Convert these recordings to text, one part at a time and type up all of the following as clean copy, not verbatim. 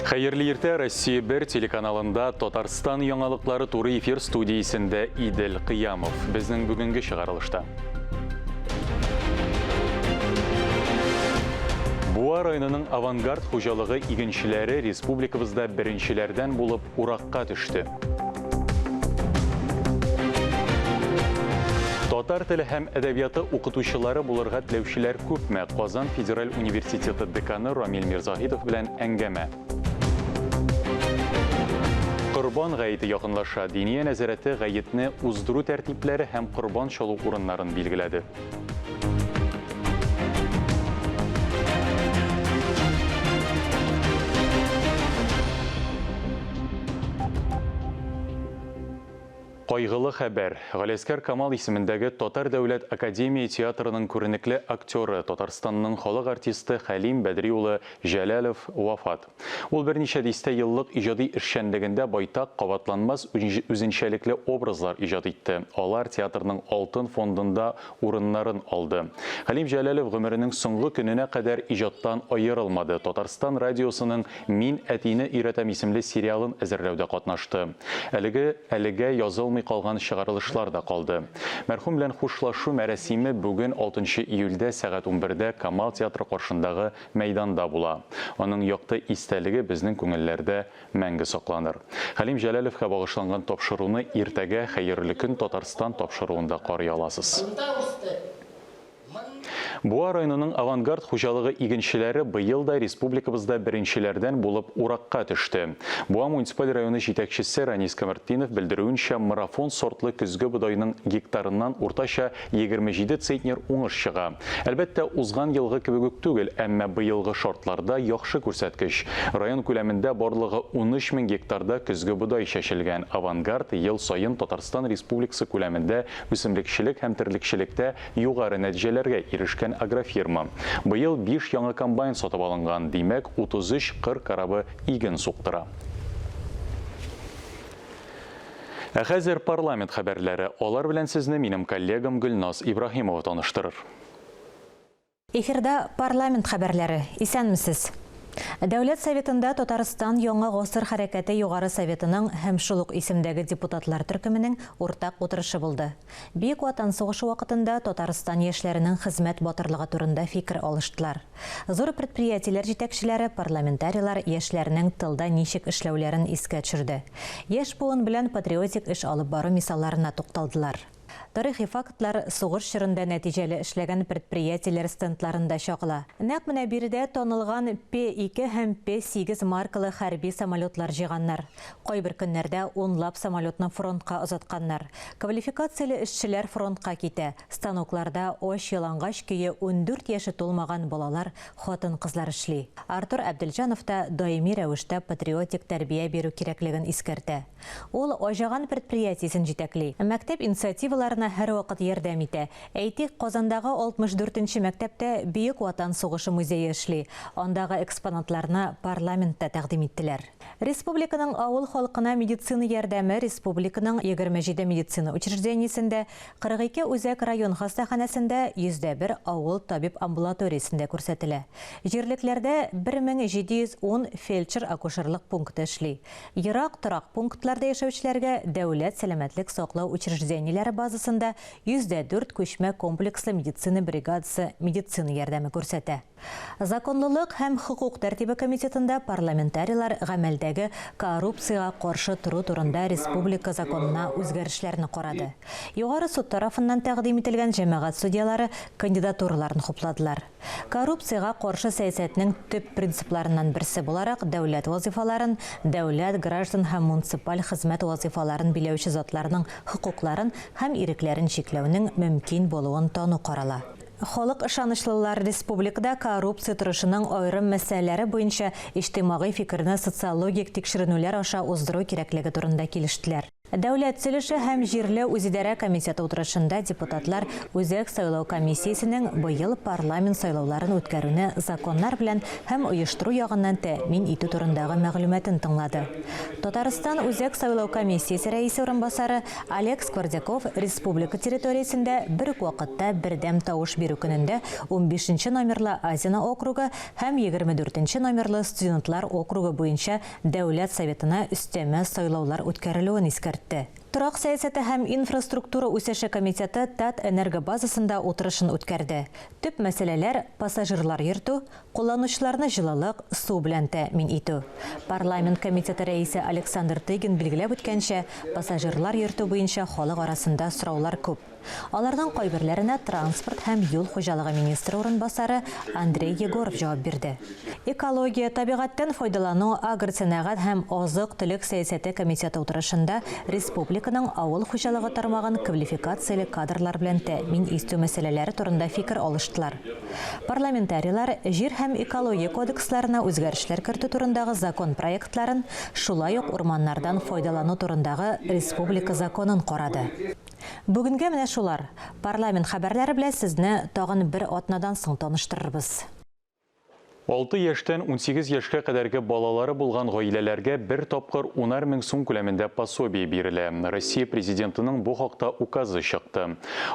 Хәерле иртә, Россия 1 телеканалында Татарстан яңалыклары туры эфир студиясендә Идел Кыямов. Безнең бүгенге чыгарылышта. Буа районының Авангард хуҗалыгы игенчеләре республикабызда беренчеләрдән булып уракка төште. Татар теле һәм әдәбияты укытучылары булырга теләүчеләр күпме? Казан федераль университеты деканы Рамил Мирзаһитов белән әңгәмә. Корбан гаете якынлаша. Диния нәзарәте гаетне уздыру тәртипләре һәм корбан чалу урыннарын билгеләде. Кайгылы хәбәр. Галиәскәр Камал исемендәге Татар дәүләт академия театрының күренекле актеры, Татарстанның халык артисты Хәлим Бәдри улы Җәләлов вафат. Ул берничә дистә еллык иҗади эшчәнлегендә байтак кабатланмас үзенчәлекле образлар иҗат итте. Алар театрның алтын фондында урыннарын алды. Хәлим Җәләлов гомеренең соңгы көненә кадәр иҗаттан аерылмады. Татарстан радиосының Мин әтине өйрәтәм исемле сериалын әзерләүдә катнашты. Әлеге әлегә язылмый калган чыгарылышлар да калды. Мәрхүм белән хушлашу мәрасиме бүген, алтынчы июльдә сәгать унбердә Камал театры каршындагы мәйданда була. Аның якты истәлеге безнең күңелләрдә мәңге сакланыр. Хәлим Җәләловка багышланган тапшыруны иртәгә Хәерле көн, Татарстан тапшыруында карый аласыз. Буа районының Авангард хуҗалыгы игенчеләре быел да республикабызда беренчеләрдән булып уракка төште. Буа муниципаль районы җитәкчесе Ранис Камартдинов белдерүенчә, марафон сортлы көзге бодайның гектарыннан уртача 27 центнер уңыш чыга. Әлбәттә, узган елгы кебек үк түгел, әмма быелгы шартларда яхшы күрсәткеч. Район күләмендә барлыгы 13 мең гектарда көзге бодай чәчелгән. Авангард ел саен Татарстан Республикасы күләмендә үсемлекчелек һәм терлекчелектә югары нәтиҗәләргә ирешкән агрофирма. Быел биш яңа комбайн сатып алынган, димәк, 33 кыр корабы иген суктыра. Ә хәзер парламент хәбәрләре. Алар белән сезне минем коллегам Гөлназ Ибраһимова таныштырыр. Эфирда парламент хәбәрләре. Исәнмесез! Дәүләт Советында Татарстан Яңа гасыр хәрәкәте Югары Советының һәм шул ук исемдәге депутатлар төркеменең уртак утырышы булды. Бөек Ватан сугышы вакытында Татарстан яшьләренең хезмәт батырлыгы турында фикер алыштылар. Зур предприятиеләр җитәкчеләре, парламентарийлар яшьләрнең тылда ничек эшләүләрен искә төшерде. Яшь буын белән патриотик эш алып бару мисалларына тукталдылар. Тарихи фактлар сугыш чорында нәтиҗәле эшләгән предприятиеләр стендларында чагыла. Нәкъ менә биредә танылган Пе-2 һәм Пе-8 маркалы хәрби самолетлар җыйганнар. Кайбер көннәрдә унлап самолетны фронтка озатканнар. Квалификацияле эшчеләр фронтка китә. Станокларда ач-ялангач көе 14 яше тулмаган балалар, хатын-кызлар эшли. Артур Әбделҗанов та даими рәвештә патриотик тәрбия бирү кирәклеген искәртә. Ул Аҗаган предприятиесен җитәкли. Мәктәп инициативаларына һәрвакыт ярдәм итә. Әйтик, Казандагы 64 нче мәктәптә Бөек Ватан сугышы музее эшли. Андагы экспонатларны парламентта тәкъдим иттеләр. Республиканың авыл халкына медицина ярдәме республиканың 27 медицина учреждениесендә, 42 үзәк район хастаханәсендә, 101 авыл табиб амбулаториясендә күрсәтелә. Җирлекләрдә 1710 фельдшер-акушерлык пункты эшли. Ерак торак пунктларда яшәүчеләргә дәүләт сәламәтлек саклау учреждениеләре базасында 104 күчмә комплекслы медицина бригадасы медицина ярдәме күрсәтә. Законлылык һәм хокук тәртибе комитетында парламентарийлар гамәлдәге Коррупциягә каршы тору турында республика законына үзгәрешләрне карады. Югары суд тарафыннан тәкъдим ителгән җәмәгать судьялары кандидатураларын хупладылар. Коррупциягә каршы сәясәтнең төп принципларыннан берсе буларак дәүләт вазыйфаларын, дәүләт, граждан һәм муниципаль хезмәт вазыйфаларын биләүче затларның хокукларын һәм ирекләрен чикләүнең мөмкин булуын тану карала. Халык ышанычлылар республикада коррупция торышының аерым мәсьәләләре буенча иҗтимагый фикерне социологик тикшеренүләр аша уздыру кирәклеге турында килештеләр. Дәүләт төзелеше һәм җирле үзидарә комитеты утырышында депутатлар Үзәк сайлау комиссиясенең быел парламент сайлауларын үткәрүне законнар белән һәм оештыру ягыннан тәэмин итү турындагы мәгълүматын тыңлады. Татарстан Үзәк сайлау комиссиясе рәисе урынбасары Олег Сквордяков республика территориясендә бер үк вакытта бердәм тавыш бирү көнендә унбишенче номерлы Азино округы һәм 24 нче номерлы Студентлар округы буенча Дәүләт Советына өстәмә сайлаулар үткәрелүен искәртте. Торак сәясәте һәм инфраструктура үсеше комитеты Татэнерго базасында утырышын үткәрде. Төп мәсьәләләр, пассажирлар йөртү, кулланучыларны җылылык, су белән тәэмин итү. Парламент комитеты рәисе Александр Тыгин билгеләп үткәнчә, пассажирлар йөртү буенча халык арасында сораулар күп. Аларның кайберләренә транспорт һәм юл хуҗалыгы министры урынбасары Андрей Егоров җавап бирде. Экология, табигатьтән файдалану, агросәнәгать һәм азык-төлек сәясәте комитеты утырышында республиканың авыл хуҗалыгы тармагын квалификацияле кадрлар белән тәэмин итү мәсьәләләре турында фикер алыштылар. Парламентарийлар Җир һәм экология кодексларына үзгәрешләр кертү турындагы закон проектларын, шулай ук урманнардан файдалану турындагы республика законын карады. Бүгенгә менә шулар. Парламент хәбәрләре белән сезне тагын бер атнадан соң таныштырырбыз. Алты яшьтән 18 яшькә кадәрге балалары булган гаиләләргә бер тапкыр унар мең сум күләмендә пособие бирелә. Россия Президентының бу хакта указы чыкты.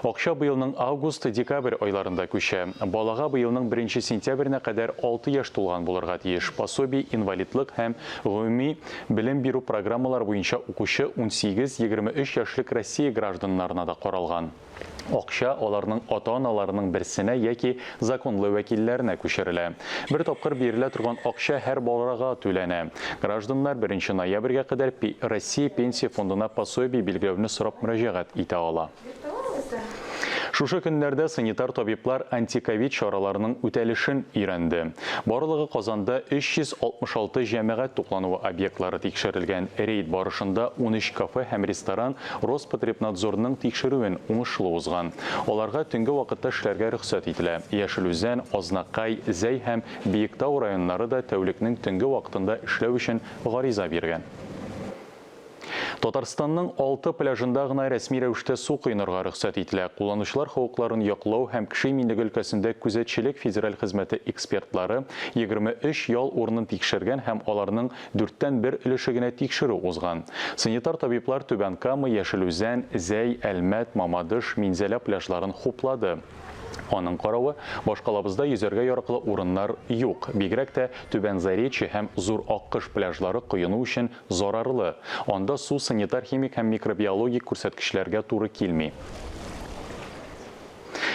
Акча быелның август-декабрь айларында күчә. Балага быелның беренче сентябренә кадәр алты яшь тулган булырга тиеш. Пособие инвалидлык һәм гомуми Белем бирү программалары буенча укучы 18-23 яшьлек Россия гражданнарына да каралган. Акча аларның ата-аналарының берсенә яки законлы вәкилләренә күчерелә. Бер тапкыр бирелә торган акча һәр балага түләнә. Гражданнар беренче ноябрьгә кадәр Россия Пенсия фондына пособие билгеләүне сорап мөрәҗәгать итә ала. Шушы көннәрдә санитар табиблар антиковид чараларының үтәлешен өйрәнде. Барлыгы Казанда 366 җәмәгать туклануы объектлары тикшерелгән. Рейд барышында 13 кафе һәм ресторан Роспотребнадзорның тикшерүен уңышлы узган. Аларга төнге вакытта эшләргә рөхсәт ителә. Яшел Үзән, Азнакай, Зәй һәм Биектау районнары да тәүлекнең төнге вакытында эшләү өчен гариза биргән. Татарстанның алты пляжында гына рәсми рәвештә су коенырга рөхсәт ителә. Кулланучылар хокукларын яклау һәм кеше иминлеге өлкәсендә күзәтчелек федераль хезмәте экспертлары 23 ял урынын тикшергән һәм аларның дүрттән бер өлеше генә тикшерү узган. Санитар табиблар Түбән Кама, Яшел Үзән, Зәй, Әлмәт, Мамадыш, Минзәлә пляжларын хуплады. Аның каравы, башкалабызда йөзәргә яраклы урыннар юк. Бигрәк тә Түбән Заречье һәм Зур Аккош пляжлары коену өчен зарарлы. Анда су санитар-химик һәм микробиологик күрсәткечләргә туры килми.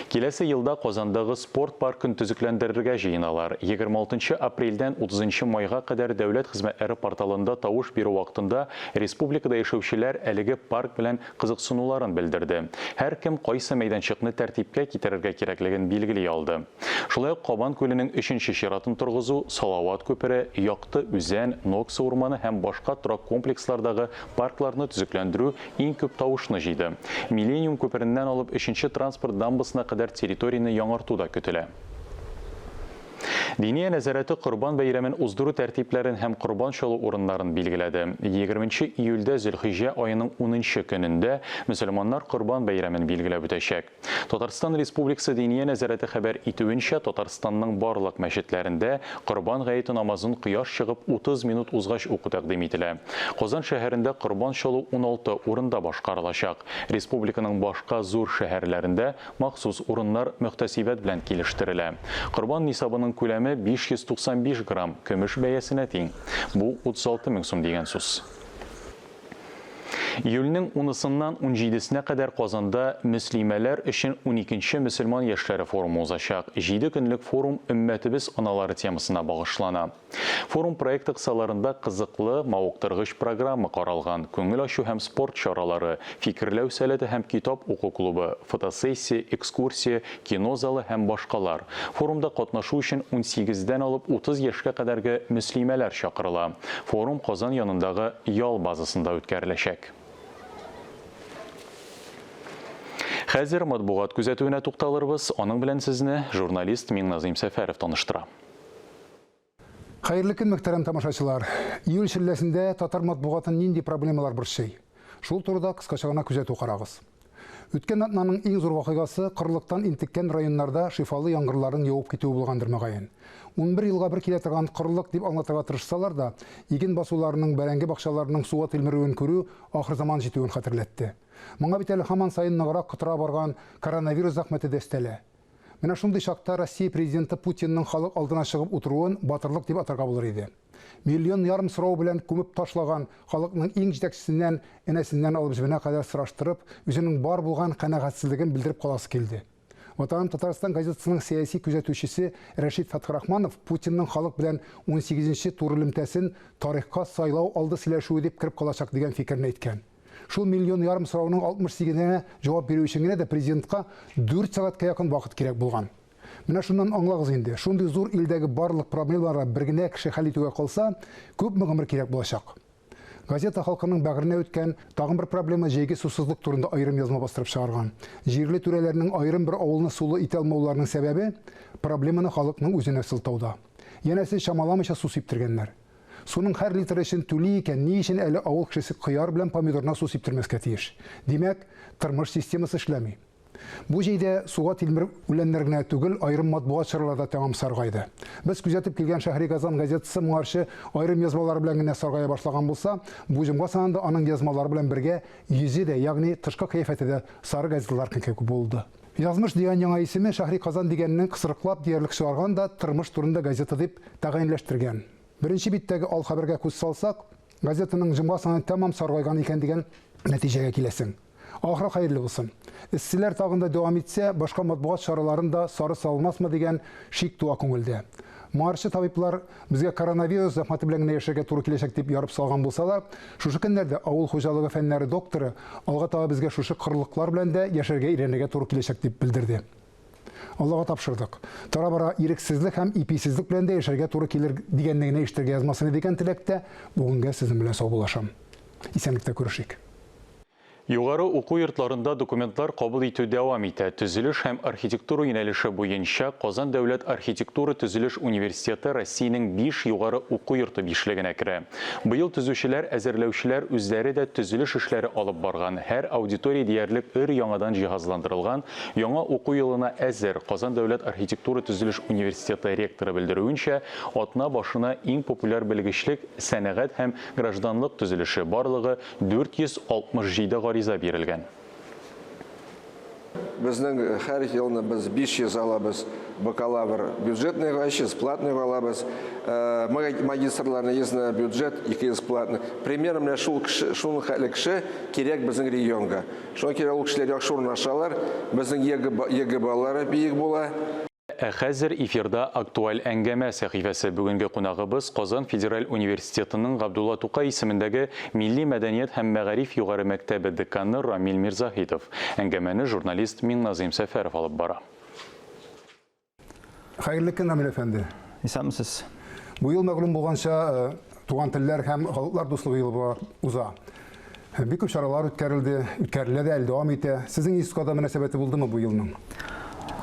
Киләсе елда Казандагы спорт паркын төзекләндерергә җыеналар. 26 нчы апрельдән 30 нчы майга кадәр дәүләт хезмәтләре порталында тавыш бирү вакытында республикада яшәүчеләр әлеге парк белән кызыксынуларын белдерде. Һәркем кайсы мәйданчыкны тәртипкә китерергә кирәклеген билгели алды. Шулай ук Кабан күленең өченче чиратын торгызу, Салават күпере, Якты Үзән, Нокса урманы һәм башка торак комплекслардагы паркларны төзекләндерү иң күп тавышны җыйды. Миллениум күпереннән алып өченче транспорт дамбасына кадәр территорияне яңарту да көтелә. Диния нәзарәте Корбан бәйрәмен уздыру тәртипләрен һәм корбан чалу урыннарын билгеләде. Егерменче июльдә Зөлхиҗә аеның унынчы көнендә мөселманнар Корбан бәйрәмен билгеләп үтәчәк. Татарстан Республикасы Диния нәзарәте хәбәр итүенчә, Татарстанның барлык мәчетләрендә Корбан гаете намазын кояш чыгып 30 минут узгач уку тәкъдим ителә. Казан шәһәрендә корбан чалу 16 урында башкарылачак. Республиканың башка зур шәһәрләрендә Махсус урыннар мөхтәсибәт белән килештерелә. Корбан нисабының күләме 595 грамм көмеш бәясенә тиң. Бу 36 мең сум дигән сүз. Июльнең унысыннан унҗидесенә кадәр Казанда мөслимәләр өчен уникенче мөселман яшьләре форумы узачак. Җиде көнлек форум Өммәтебез аналары темасына багышлана. Форум проекты кысаларында кызыклы, мавыктыргыч программа каралган, күңел ачу һәм спорт чаралары, фикерләү сәләте һәм китап уку клубы, фотосессия, экскурсия, кино залы һәм башкалар. Форумда катнашу өчен унсигездән алып 30 яшькә кадәрге мөслимәләр чакырыла. Форум Казан янындагы ял базасында үткәреләчәк. Хәзер матбугат күзәтүенә тукталырбыз. Аның белән сезне журналист Миңназыйм Сәфәров таныштыра. Хәерле көн, мөхтәрәм тамашачылар! Июль челләсендә татар матбугатын нинди проблемалар борчый? Шул турыда кыскача гына күзәтү карагыз. Үткән атнаның иң зур вакыйгасы корылыктан интеккән районнарда шифалы яңгырларның явып китүе булгандыр, мөгаен. 11 елга бер килә торган корылык дип аңлатырга тырышсалар да, иген басуларының, бәрәңге бакчаларының суга тилмерүен күрү ахырзаман җитүен хәтерләтте. Моңа бит әле һаман саен ныграк котыра барган коронавирус зәхмәте дә өстәлә. Менә шундый чакта Россия Президенты Путинның халык алдына чыгып утыруын батырлык дип атарга булыр иде. Миллион ярым сорау белән күмеп ташлаган халыкның иң җитәкчесеннән энәсеннән алып җебенә кадәр сораштырып, үзенең бар булган канәгатьсезлеген белдереп каласы килде. Ватаным Татарстан газетасының сәяси күзәтүчесе Рәшит Фәтхрахманов Путинның халык белән унсигезенче тур элемтәсен тарихка сайлау алды сөйләшүе дип кереп калачак дигән фикерен әйткән. Шул миллион ярым сорауның 68-енә җавап бирү өчен генә дә президентка дүрт сәгатькә якын вакыт кирәк булган. Менә шуннан аңлагыз инде, шундый зур илдәге барлык проблемаларга бер генә кеше хәл итүгә калса, күпме гомер кирәк булачак? Газета халкының бәгыренә үткән тагын бер проблема җәйге сусызлык турында аерым язма бастырып чыгарган. Җирле түрәләрнең аерым бер авылны сулы итә алмауларының сәбәбе, проблеманы халыкның үзенә сылтауда. Янәсе, чамаламыйча су сиптергәннәр. Суның һәр литры өчен түли икән, ни өчен әле авыл кешесе кыяр белән помидорына су сиптермәскә тиеш? Димәк, тормыш системасы эшләми. Бу җәйдә суга тилмереп үләннәр генә түгел, аерым матбугат чаралары да тәмам саргайды. Без күзәтеп килгән Шәһри Казан газетасы моңарчы аерым язмалары белән генә саргая башлаган булса, бу җомга санында аның язмалары белән бергә йөзе дә, ягъни тышкы кыяфәте дә сары газеталарныкы кебек булды. Язмыш дигән яңа исеме Шәһри Казан дигәннең кысрыклап диярлек чыгарган да Тормыш турында газета дип тәгаенләштергән. Беренче биттәге алхәбәргә күз салсак, газетаның җомга саны тәмам саргайган икән дигән нәтиҗәгә киләсең. Ахыры хәерле булсын. Эсселәр тагын да дәвам итсә, башка матбугат чараларын да сары салмасмы дигән шик туа күңелдә. Моңарчы табиблар безгә коронавирус зәхмәте белән генә яшәргә туры киләчәк дип ярып салган булсалар, шушы көннәрдә авыл хуҗалыгы фәннәре докторы алга таба безгә шушы корылыклар белән дә яшәргә өйрәнергә туры киләчәк дип белдерде. Аллага тапшырдык. Тора-бара ирексезлек һәм иписезлек белән дә яшәргә туры килер дигәнне генә ишетергә язмасын иде дигән теләктә бүгенгә сезнең белән саубуллашам. Исәнлектә күрешик. Югары уку йортларында документлар кабул итү дәвам итә. Төзелеш һәм архитектура юнәлеше буенча Казан дәүләт архитектура-төзелеш университеты Россиянең биш югары уку йорты бишлегенә керә. Быел төзүчеләр, әзерләүчеләр үзләре дә төзелеш эшләре алып барган, һәр аудитория диярлек өр-яңадан җиһазландырылган, яңа уку елына әзер. Казан дәүләт архитектура-төзелеш университеты ректоры белдерүенчә, атна башына иң популяр белгечлек, сәнәгать һәм гражданлык төзелеше, барлыгы 467 гариза бирелгән. Безнең һәр елны без 500 алабыз бакалавр бюджетныйга, 300 платныйга алабыз. Магистрларны 100 на бюджет, 200 платный. Примерно менә шул кеше, шуның хәтле кеше кирәк безнең регионга. Шуңа күрә ул кешеләр яхшы урнашалар, безнең ЕГЭ баллары биек була. Ә хәзер эфирда Актуаль әңгәмә сәхифәсе. Бүгенге кунагыбыз, Казан федераль университетының Габдулла Тукай исемендәге Милли мәдәният һәм мәгариф югары мәктәбе деканы Рамил Мирзаһитов. Әңгәмәне журналист Миңназыйм Сәфәров алып бара. Хәерле көн, Рамил әфәнде. Исәнмесез. Бу ел, мәгълүм булганча, Туган телләр һәм халыклар дуслыгы елы уза. Бик күп чаралар үткәрелде, үткәрелә дә, әле дәвам итә. Сезнең институтка да мөнәсәбәте булдымы бу елның?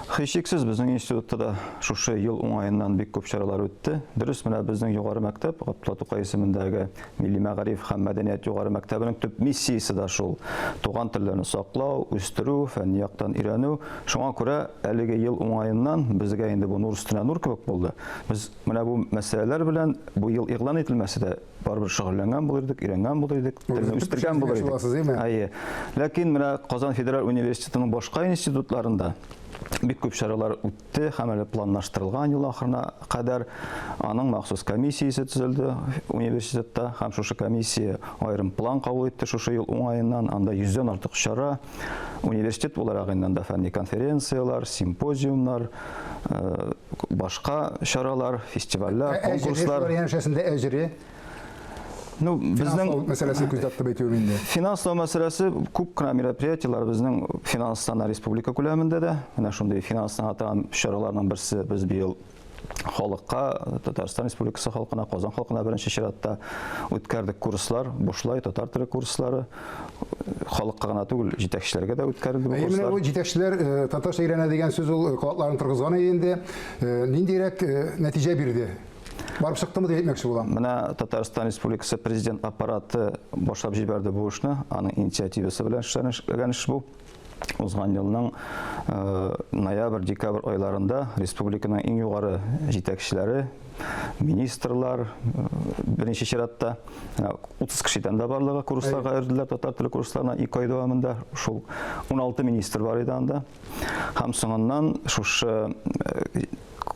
Һичшиксез, безнең институтта да шушы ел уңаеннан бик күп чаралар үтте. Дөрес, менә безнең югары мәктәп, Габдулла Тукай исемендәге Милли мәгариф һәм мәдәният югары мәктәбенең төп миссиясе дә шул, туган телләрне саклау, үстерү, фәнни яктан өйрәнү. Шуңа күрә әлеге ел уңаеннан безгә инде бу нур өстенә нур кебек булды. Без Менә бу мәсьәләләр белән бу ел игълан ителмәсә дә, барыбер шөгыльләнгән булыр идек, өйрәнгән булыр идек, телне үстергән булыр идек. Әйе. Ләкин менә Казан федераль университетының башка институтларында бик күп чаралар үтте һәм әле планлаштырылган ел ахырына кадәр аның махсус комиссиясе төзелде университетта һәм шушы комиссия аерым план кабул итте шушы ел уңаеннан. Анда йөздән артык чара, университет буларак инде анда фәнни конференцияләр, симпозиумнар, башка чаралар, фестивальләр, конкурслар. Шулар янәшәсендә әҗере. Ну, безнең мәсьәләсен күздә тотып әйтүем инде. Финанслау мәсьәләсе күп кенә мероприятиеләр безнең финанслана республика күләмендә дә. Менә шундый финанслана торган чараларның берсе без быел халыкка, Татарстан Республикасы халкына, Казан халкына беренче чиратта үткәрдек курслар, бушлай татар теле курслары. Халыкка гына түгел, җитәкчеләргә дә үткәрелде бу курслар. Менә бу җитәкчеләр э, татарча өйрәнә дигән сүз ул э, колакларын торгызган иде инде. Э, ниндирәк нәтиҗә бирде? Барып чыктымы дип әйтмәкче булам. Менә Татарстан Республикасы президент аппараты башлап җибәрде бу эшне, аның инициативасы белән эшләнгән эш бу. Узган елның ноябрь, декабрь айларында республиканың иң югары җитәкчеләре, министрлар, беренче чиратта 30 кешедән дә барлыгы курсларга йөрделәр, татар теле курсларына 2 ай дәвамында. Шул 16 министр бар иде анда. Һәм соңыннан шушы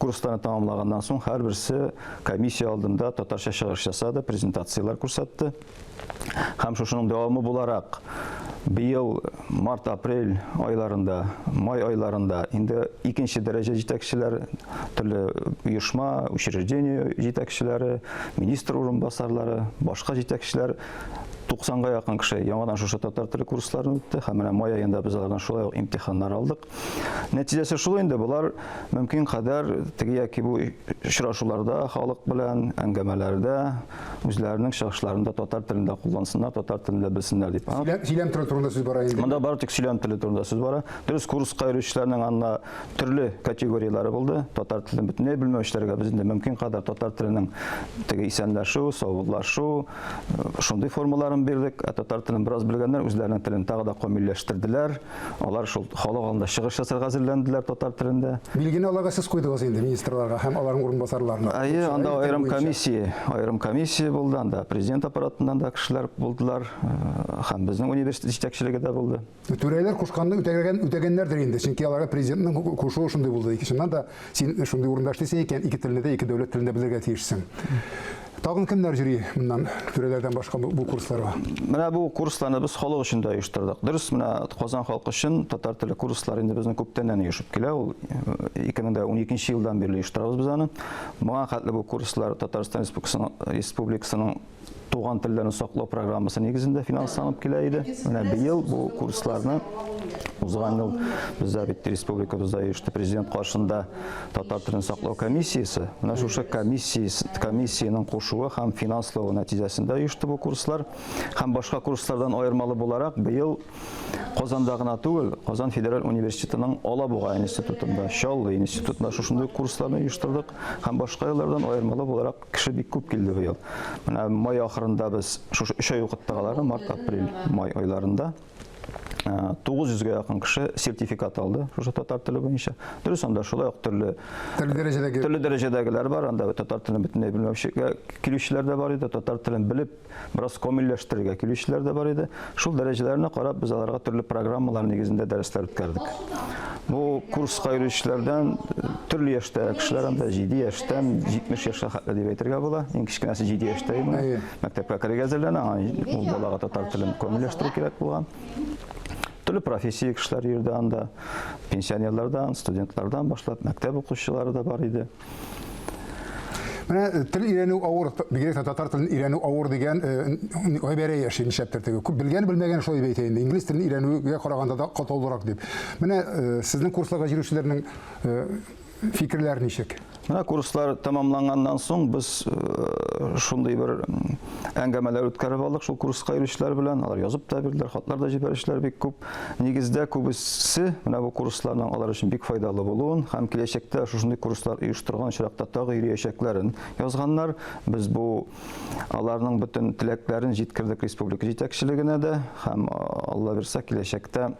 курсларны тәмамлаганнан соң һәрберсе комиссия алдында татарча чыгыш ясады, презентацияләр күрсәтте. Һәм шушының дәвамы буларак, быел март-апрель айларында, май айларында инде икенче дәрәҗә җитәкчеләр, төрле оешма, учреждение җитәкчеләре, министр урынбасарлары, башка җитәкчеләр 90-га якын кеше яңадан шушы татар теле курсларын үтте һәм менә май аенда без алардан шулай ук имтиханнар алдык. Нәтиҗәсе шул инде, болар мөмкин кадәр теге яки бу очрашуларда халык белән, әңгәмәләрдә үзләренең чыгышларын да татар телендә куллансыннар, татар телендә белсеннәр дип. Сөйләм, сөйләм теле турында сүз бара инде. Монда бары тик сөйләм теле турында сүз бара. Дөрес, курска йөрүчеләрнең анда төрле категорияләре булды. Татар телен бөтенләй белмәүчеләргә без инде мөмкин кадәр татар теленең теге исәнләшү, саубуллашу, шундый формаларын бирдек. Ә татар телен бераз белгәннәр үзләренең телен тагы да камилләштерделәр. Алар шул халык алдында чыгыш ясарга әзерләнделәр татар телендә. Билгене аларга сез куйдыгыз инде, министрларга һәм аларның урынбасарларына. Әйе, анда аерым комиссия, аерым комиссия булды, анда президент аппаратыннан да кешеләр булдылар, һәм безнең университет җитәкчелеге дә булды. Түрәләр кушканны үтәгән, үтәгәннәрдер инде, чөнки аларга президентның кушуы шундый булды. Чыннан да, син шундый урында эшлисең икән, ике телне дә, ике дәүләт телен дә белергә тиешсең. Тагын кемнәр йөри моннан түрәләрдән башка бу курсларга? Менә бу курсларны без халык өчен дә оештырдык. Дөрес, менә Казан халкы өчен татар теле курслары инде безнең күптәннән оешып килә. Ул 2012 елдан бирле оештырабыз без аны. Моңа хәтле бу курслар Татарстан Республикасының туган телләрне саклау программасы нигезендә финансланып килә иде. Менә быел бу курсларны узган ел бездә бит республикабызда оешты президент каршында Татар телен саклау комиссиясе, менә шушы комиссиясе, комиссиянең кушуы һәм финанславы нәтиҗәсендә оешты бу курслар. Һәм башка курслардан аермалы буларак, быел Казанда гына түгел, Казан федераль университетының Алабуга институтында, Чаллы институтында шушындый курсларны оештырдык. Һәм башка еллардан аермалы буларак кеше бик күп килде быел. Менә май ахырында без шушы 3 ай укыттык аларны, март, апрель, май айларында. 900-гә якын кеше сертификат алды шушы татар теле буенча. Дөрес, анда шулай ук төрле төрле дәрәҗәдәге төрле дәрәҗәдәгеләр бар, анда татар телен бөтенләй белмәүчегә килүчеләр дә бар иде, татар телен белеп, бераз камилләштерергә килүчеләр дә бар иде. Шул дәрәҗәләрне карап, без аларга төрле программалар нигезендә дәресләр үткәрдек. Бу курска йөрүчеләрдән төрле яшьтә кешеләр анда 7 яшьтән 70 яшькә хәтле дип әйтергә була. Иң кечкенәсе 7 яшьтә иде. Мәктәпкә керергә әзерләнә, аңа ул балага татар телен камилләштерү кирәк булган. Төрле профессия кешеләр йөрде анда. Пенсионерлардан, студентлардан башлап, мәктәп укучылары да бар иде. Менә э, тел өйрәнү авыр, бигрәк тә татар телен өйрәнү авыр дигән э, гыйбарә яши нишләптер теге. Күп белгән белмәгән шулай дип әйтә инде. Инглиз телен өйрәнүгә караганда да катлаулырак дип. Менә э, сезнең курсларга йөрүчеләрнең Фикерләр ничек? Менә курслар тәмамланганнан соң без э, шундый бер әңгәмәләр үткәреп алдык шул курска йөрүчеләр белән. Алар язып та бирделәр, хатлар да җибәрүчеләр бик күп. Нигездә күбесе менә бу курсларның алар өчен бик файдалы булуын һәм киләчәктә шушындый курслар оештырган очракта тагы йөриячәкләрен язганнар. Без бу аларның бөтен теләкләрен җиткердек республика җитәкчелегенә дә һәм Алла бирсә киләчәктә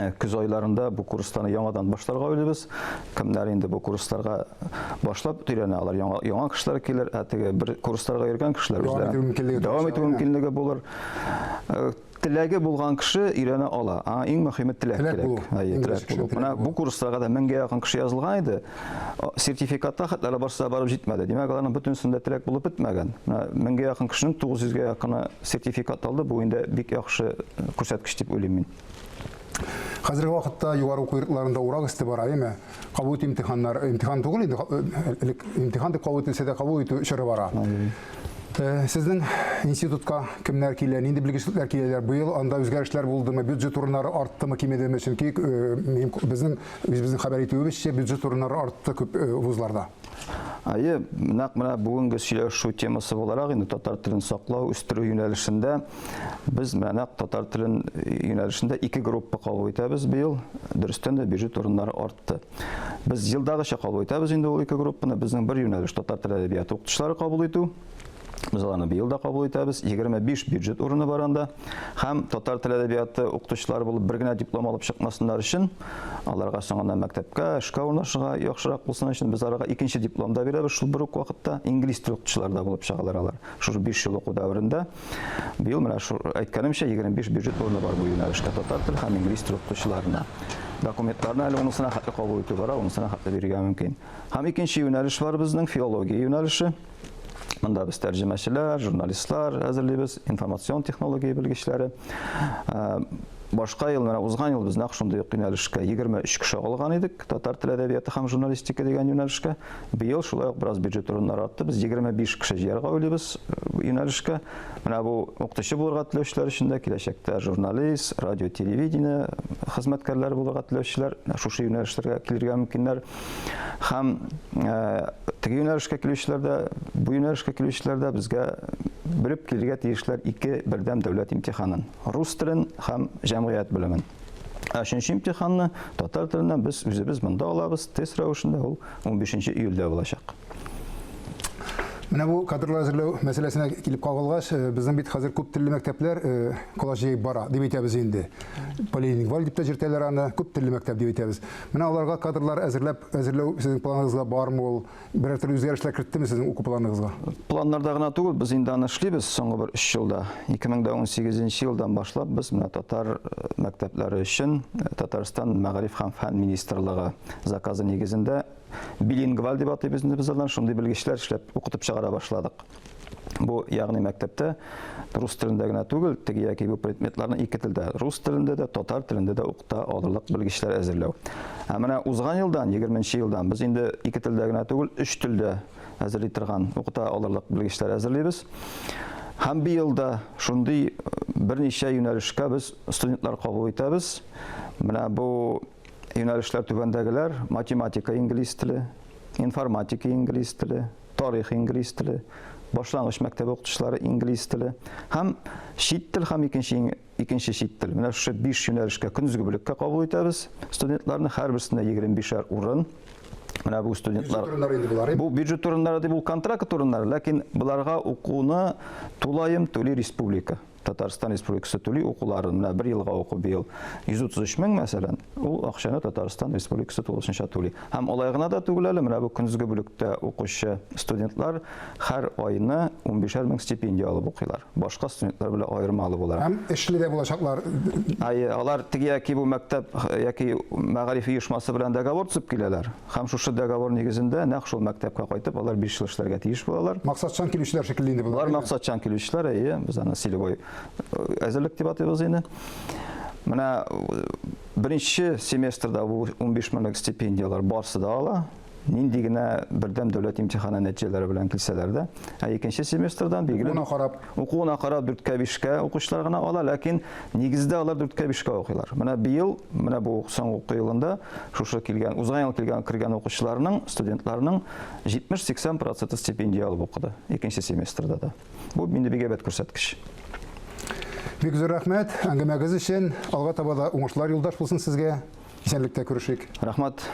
Э, көз айларында бу курсларны яңадан башларга уйлыйбыз. Кемнәр инде бу курсларга башлап өйрәнә, алар яңа, яңа кешеләр килер, ә теге бер курсларга йөргән кешеләр үзләре дәвам итү мөмкинлеге булыр. Э, теләге булган кеше өйрәнә ала. Аңа иң мөһиме теләк кирәк. Әйе, теләк булу. Менә бу курсларга да меңгә якын кеше язылган иде. Сертификатка хәтта әле барысы да барып җитмәде. Димәк, аларның бөтенесендә теләк булып бетмәгән. Менә меңгә якын кешенең 900-гә якыны сертификат алды. Бу инде бик яхшы күрсәткеч дип уйлыйм мин. Хәзерге вакытта югары уку йортларында урак өсте бара, әйеме? Кабул итү имтиханнар, имтихан түгел инде, э, элек имтихан дип кабул ителсә дә кабул итү чоры бара. Э, сезнең институтка кемнәр килә, нинди белгечлекләр киләләр? Быел анда үзгәрешләр булдымы, бюджет урыннары арттымы, кимедеме? Чөнки э, безнең үзебезнең хәбәр итүебезчә, бюджет урыннары артты күп вузларда. Әйе, нәкъ менә бүгенге сөйләшү темасы буларак инде татар телен саклау, үстерү юнәлешендә без менә нәкъ татар телен юнәлешендә ике группа кабул итәбез быел. Дөрестән дә бюджет урыннары артты. Без елдагыча кабул итәбез инде ул ике группаны. Безнең бер юнәлеш татар теле әдәбияты укытучылары кабул итү. Без аларны быел да кабул итәбез. 25 бюджет урыны бар анда. Һәм татар теле әдәбияты укытучылары булып бер генә диплом алып чыкмасыннар өчен, аларга соңыннан мәктәпкә, эшкә урнашырга яхшырак булсын өчен без аларга икенче диплом да бирәбез шул бер үк вакытта. Инглиз теле укытучылары да булып чыгалар алар. Шушы 5 ел уку дәверендә. Быел менә шу әйткәнемчә 25 бюджет урыны бар бу юнәлештә татар теле һәм инглиз теле укытучыларына. Документларны әле унысына хәтле кабул итү бара, унысына хәтле бирергә мөмкин. Һәм икенче юнәлеш бар безнең, филология юнәлеше. Монда без тәрҗемәчеләр, журналистлар әзерлибез, информацион технология белгечләре. Э, башка ел, менә узган ел без нәкъ шундый ук юнәлешкә 23 кеше алган идек, татар теле әдәбияты һәм журналистика дигән юнәлешкә. Быел шулай ук бераз бюджет урыннары артты, без 25 кеше җыярга уйлыйбыз э, юнәлешкә. Менә бу укытучы булырга теләүчеләр өчен дә киләчәктә журналист, радио, телевидение хезмәткәрләре булырга теләүчеләр шушы юнәлешләргә килергә мөмкиннәр. Һәм э, теге юнәлешкә килүчеләр дә, бу юнәлешкә килүчеләр дә безгә белеп килергә тиешләр ике бердәм дәүләт имтиханын. Рус телен һәм җәмгыять белемен. Ә өченче имтиханны татар теленнән без үзебез монда алабыз, тест рәвешендә ул 15 июльдә булачак. Менә бу кадрлар әзерләү мәсьәләсенә килеп кагылгач, э, безнең бит хәзер күп телле мәктәпләр э, колач җәеп бара, дип әйтәбез инде. Полилингваль дип тә җөртәләр аны, күп телле мәктәп дип әйтәбез. Менә аларга кадрлар әзерләп, әзерләү сезнең планыгызга бармы ул? Берәр төрле үзгәрешләр керттеме сезнең уку планыгызга? Планнарда гына түгел, без инде аны эшлибез соңгы бер өч елда. 2018 елдан башлап без менә татар э, мәктәпләре өчен Татарстан мәгариф һәм фән министрлыгы заказы нигезендә Билингваль дип атыйбыз инде без аларны, шундый белгечләр эшләп укытып чыгара башладык. Бу, ягъни мәктәптә рус телендә генә түгел, теге яки бу предметларны ике телдә, рус телендә дә, татар телендә дә укыта алырлык белгечләр әзерләү. Ә менә узган елдан, 20 елдан без инде ике телдә генә түгел, өч телдә әзерли торган, укыта алырлык белгечләр әзерлибез. Һәм быел да шундый берничә юнәлешкә без студентлар кабул итәбез. Менә бу Юнәлешләр түбәндәгеләр, математика инглиз теле, информатика инглиз теле, тарих инглиз теле, башлангыч мәктәп укытучылары инглиз теле һәм чит тел һәм икенче икенче чит тел. Менә шушы биш юнәлешкә көндезге бүлеккә кабул итәбез студентларны. Һәрберсендә 25-әр урын. Менә бу студентлар. Бюджет урыннары инде болар. Бу бюджет урыннары дип ул контракт урыннары, ләкин боларга укуны тулаем түли республика. Татарстан Республикасы түли укуларын, менә бер елга уку быел 133 мең, мәсәлән, ул акчаны Татарстан Республикасы тулысынча түли. Һәм алай гына да түгел әле, менә бу көндезге бүлектә укучы студентлар һәр айны 15 мең стипендия алып укыйлар. Башка студентлар белән аермалы буларак. Һәм эшле дә булачаклар. Әйе, алар теге яки бу мәктәп яки мәгариф оешмасы белән договор төзеп киләләр. Һәм шушы договор нигезендә нәкъ шул мәктәпкә кайтып, алар 5 ел эшләргә тиеш булалар. Максатчан килүчеләр шикелле инде болар. Болар максатчан килүчеләр, әйе, без аны целевой э, әзерлек дип атыйбыз инде. Менә э, беренче семестрда бу 15 меңлек стипендияләр барсы да ала. Нинди генә бердәм дәүләт имтиханы нәтиҗәләре белән килсәләр дә, ә икенче семестрдан билгеле Укуына карап, укуына карап 4-кә 5-кә укучылар гына ала, ләкин нигездә алар 4-кә 5-кә укыйлар. Менә быел, менә бу соңгы уку елында Шушы килгән, узган ел килгән кергән укучыларның, студентларның 70-80 проценты стипендия алып укыды икенче семестрда да. Бу инде бик әйбәт күрсәткеч. Бик зур рәхмәт әңгәмәгез өчен. Алга таба да уңышлар юлдаш булсын сезгә. Исәнлектә күрешик. Рәхмәт.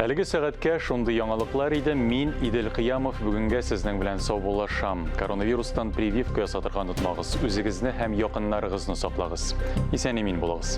Әлеге сәгатькә шундый яңалыклар иде. Мин Идел Кыямов бүгенгә сезнең белән саубуллашам. Коронавирустан прививка ясатырга онытмагыз. Үзегезне һәм якыннарыгызны саклагыз. Исән-имин булыгыз.